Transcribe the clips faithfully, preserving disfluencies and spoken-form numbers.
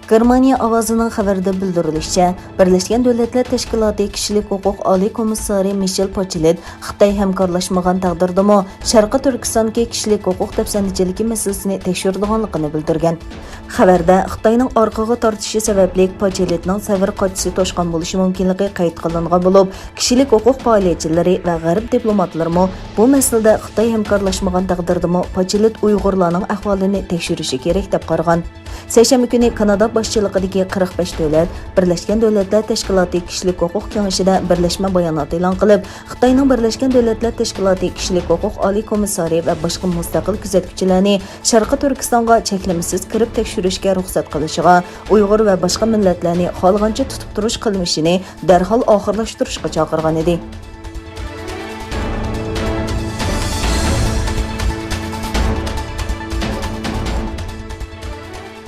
گېرمانىيە ئاۋازىنىڭ خەۋىرىدە بىلدۈرۈلۈشىچە، بىرلەشكەن دۆلەتلەر تەشكىلاتى كىشىلىك ھوقۇق ئالىي كومىسسارى مىشېل پاچېلېت خىتاي ھەمكارلاشمىغان تەقدىردىمۇ، شەرقىي تۈركىستاندىكى كىشىلىك ھوقۇق دەپسەندىچىلىكى مەسىلىسىنى تەكشۈرىدىغانلىقىنى بىلدۈرگەن. خەۋەردە خىتاينىڭ ئارقىغا تارتىشى سەۋەبلىك پاچېلېتنىڭ سەۋر قاچىسى توشقان بولۇشى مۇمكىنلىكى قەيت قىلىنغان بولۇپ، كىشىلىك ھوقۇق پائالىيەتچىلىرى ۋە غەرب دىپلوماتلىرىمۇ بۇ مەسىلىدە خىتاي ھەمكارلاشمىغان تەقدىردىمۇ پاچېلېت ئۇيغۇرلارنىڭ ئەھۋالىنى تەكشۈرۈشى كېرەك دەپ قارىغان. سەيشەنبە كۈنى كانادا باشچىلىقىدىكى قىرىق بەش دۆلەت بىرلەشكەن دۆلەتلەر تەشكىلاتى كىشىلىك ھوقۇق كېڭىشىدە بىرلەشمە بايانات ئېلان قىلىپ، خىتاينىڭ بىرلەشكەن دۆلەتلەر تەشكىلاتى كىشىلىك ھوقۇق ئالىي كومىسسارى ۋە باشقا مۇستەقىل كۆزەتكۈچىلەرنى شەرقىي تۈركىستانغا چەكلىمىسىز كىرىپ تەكشۈرۈشكە رۇخسەت قىلىشىغا، ئۇيغۇر ۋە باشقا مىللەتلەرنى خالىغانچە تۇتۇپ تۇرۇش قىلمىشىنى دەرھال ئاخىرلاشتۇرۇشقا چاقىرغان ئىدى.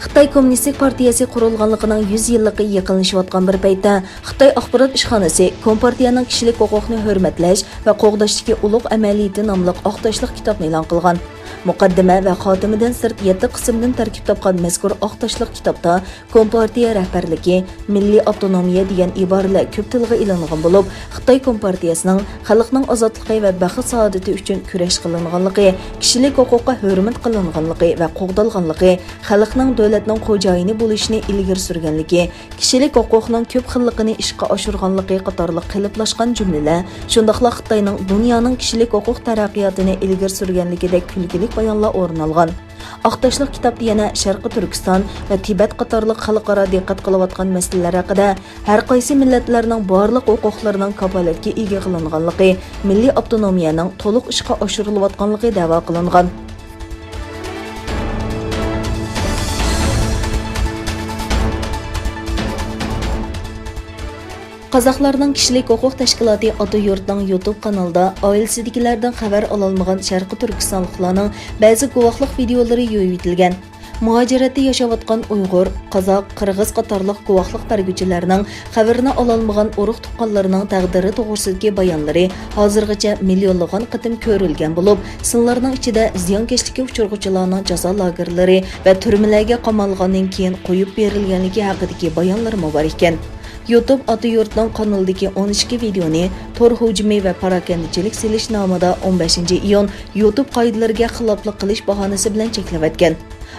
خىتاي كوممۇنىستىك پارتىيەسى قۇرۇلغانلىقىنىڭ يۈز يىللىقى يېقىنلىشىۋاتقان بىر پەيتتە، خىتاي ئاخبارات ئىشخانىسى كومپارتىيەنىڭ كىشىلىك ھوقۇقنى ھۆرمەتلەش ۋە قوغداشتىكى ئۇلۇغ ئەمەلىيىتى ناملىق ئاق تاشلىق كىتابنى ئېلان قىلغان. مۇقەددىمە ۋە خاتىمىدىن سىرت يەتتە قىسىمدىن تەركىب تاپقان مەزكۇر ئاق تاشلىق كىتابتا كومپارتىيە رەھبەرلىكى، مىللىي ئاپتونومىيە دېگەن ئىبارىلەر كۆپ تىلغا ئېلىنغان بولۇپ، خىتاي كومپارتىيەسىنىڭ خەلقنىڭ ئازادلىقى ۋە بەخت-سائادىتى ئۈچۈن كۈرەش قىلىنغانلىقى، كىشىلىك ھوقۇققا ھۆرمەت قىلىنغانلىقى ۋە قوغدالغانلىقى، خەلقنىڭ دۆلەتنىڭ خوجايىنى بولۇشىنى ئىلگىرى سۈرگەنلىكى، كىشىلىك ھوقۇقنىڭ كۆپ خىللىقىنى ئىشقا ئاشۇرغانلىقى قاتارلىق قېلىپلاشقان جۈملىلەر، شۇنداقلا خىتاينىڭ دۇنيانىڭ كىشىلىك ھوقۇق تەرەققىياتىنى ئىلگىرى سۈرگەنلىكىدەك كۈلكىلىك بايانلار ئورۇن ئالغان. ئاق تاشلىق كىتابتا يەنە شەرقىي تۈركىستان ۋە تىبەت قاتارلىق خەلقئارا دىققەت قىلىۋاتقان مەسىلىلەر ھەققىدە، ھەر قايسى مىللەتلەرنىڭ بارلىق ھوقۇقلىرىنىڭ كاپالەتكە ئىگە قىلىنغانلىقى، مىللىي ئاپتونومىيەنىڭ تولۇق ئىشقا ئاشۇرۇلۇۋاتقانلىقى دەۋا قىلىنغان. قازاقلارنىڭ كىشىلىك ھوقۇق تەشكىلاتى ئاتا يۇرتنىڭ يۇتۇب قانىلىدا ئائىلىسىدىكىلەردىن خەۋەر ئالالمىغان شەرقىي تۈركىستانلىقلارنىڭ بەزى گۇۋاھلىق ۋىدىيولىرى يۇيۇۋېتىلگەن. مۇھاجىرەتتە ياشاۋاتقان ئۇيغۇر، قازاق، قىرغىز قاتارلىق گۇۋاھلىق بەرگۈچىلەرنىڭ خەۋىرىنى ئالالمىغان ئۇرۇق-تۇغقانلىرىنىڭ تەقدىرى توغرىسىدىكى بايانلىرى ھازىرغىچە مىليونلىغان قېتىم كۆرۈلگەن بولۇپ، سىنلارنىڭ ئىچىدە زىيانكەشلىككە ئۇچرىغۇچىلارنىڭ جازا لاگېرلىرى ۋە تۈرمىلەرگە قامالغاندىن كېيىن قويۇپ بېرىلگەنلىكى ھەققىدىكى بايانلىرىمۇ بار ئىكەن. يۇتۇب ئاتا يۇرتنىڭ قانىلىدىكى ئون ئىككى ۋىدىيونى تور ھۇجۇمى ۋە پاراكەندىچىلىك سېلىش نامىدا ئون بەشىنچى ئىيۇن يۇتۇب قائىدىلىرىگە خىلاپلىق قىلىش باھانىسى بىلەن چەكلەۋەتكەن.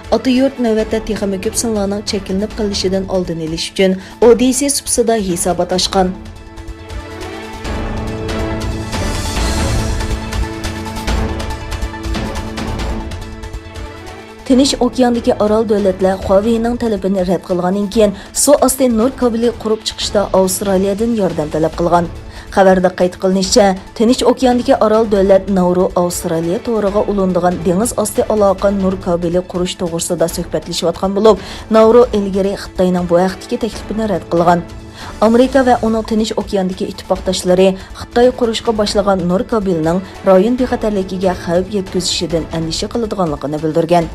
ئاتا يۇرت نۆۋەتتە تېخىمۇ كۆپ سىنلارنىڭ چەكلىنىپ قېلىشىدىن ئالدىنى ئېلىش ئۈچۈن ئودىسى سۇپىسىدا ھېسابات ئاچقان. تىنچ ئوكياندىكى ئارال دۆلەتلەر خۇاۋېينىڭ تەلىپىنى رەت قىلغاندىن كېيىن، سۇ ئاستى نۇر كابېلى قۇرۇپ چىقىشتا ئاۋسترالىيەدىن ياردەم تەلەپ قىلغان. خەۋەردە قايت قىلىنىشىچە، تىنچ ئوكياندىكى ئارال دۆلەت ناۋرۇ ئاۋسترالىيە تورىغا ئۇلىنىدىغان دېڭىز ئاستى ئالاقە نۇر كابېلى قۇرۇش توغرىسىدا سۆھبەتلىشىۋاتقان بولۇپ، ناۋرۇ ئىلگىرى خىتاينىڭ بۇ ھەقتىكى تەكلىپىنى رەت قىلغان. ئامېرىكا ۋە ئۇنىڭ تىنچ ئوكياندىكى ئىتتىپاقداشلىرى خىتاي قۇرۇشقا باشلىغان نۇر كابېلىنىڭ رايون بىخەتەرلىكىگە خەۋپ يەتكۈزۈشىدىن ئەندىشە قىلىدىغانلىقىنى بىلدۈرگەن.